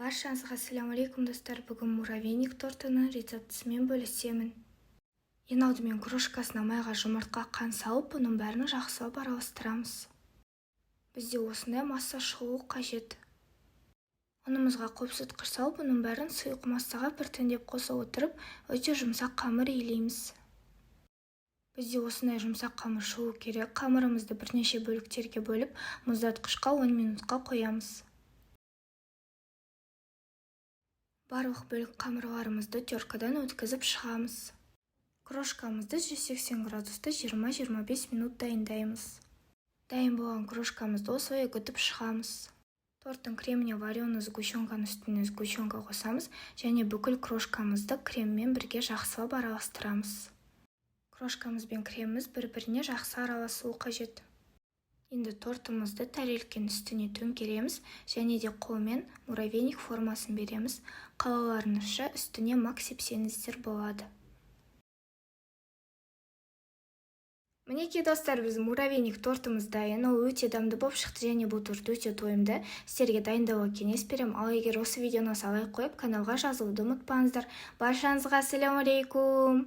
Баршаңызға ассалаумағалейкум, достар! Бүгін муравейник тортының рецептісімен бөлісемін. Ең алдымен крошкасына майға жұмыртқа, қант салып, бұның бәрін жақсылап араластырамыз. Бізде осындай масса шығуы қажет. Ұнымызға қопсытқыш салып, бұның бәрін сұйық массаға біртіндеп қоса отырып, өте жұмсақ қамыр илейміз. Бізде осындай жұмсақ қамыр шығу керек. Қамырымызды бірнеше бөліктерге бөліп, мұздатқышқа 10 минутқа қоямыз. Барлық бөлік қамырларымызды теркадан өткізіп шығамыз. Крошкамызды 180 градуста 20-25 минут дайындаймыз. Дайын болған крошкамызды осылай үгітіп шығамыз. Торттың креміне вареный сгущенканың үстіне сгущенка қосамыз және бүкіл крошкамызды креммен бірге жақсылап араластырамыз. Крошкамыз бен креміміз бір-біріне жақсы араласуы қажет. Енді тортымызды тәрелкенің үстіне төңкереміз және де қолмен муравейник формасын береміз. Қалауларыңызша, үстіне мак сепсеңіздер болады. Мінекей, достар, біздің муравейник тортымыз дайын. Ол өте дәмді болып шықты және бұл торт өте тойымды. Сіздерге дайындауға кеңес беремін. Ал егер осы видео ұнаса, лайк қойып, каналға жазылуды ұмытпаңыздар. Баршаңызға ассалаумағалейкум!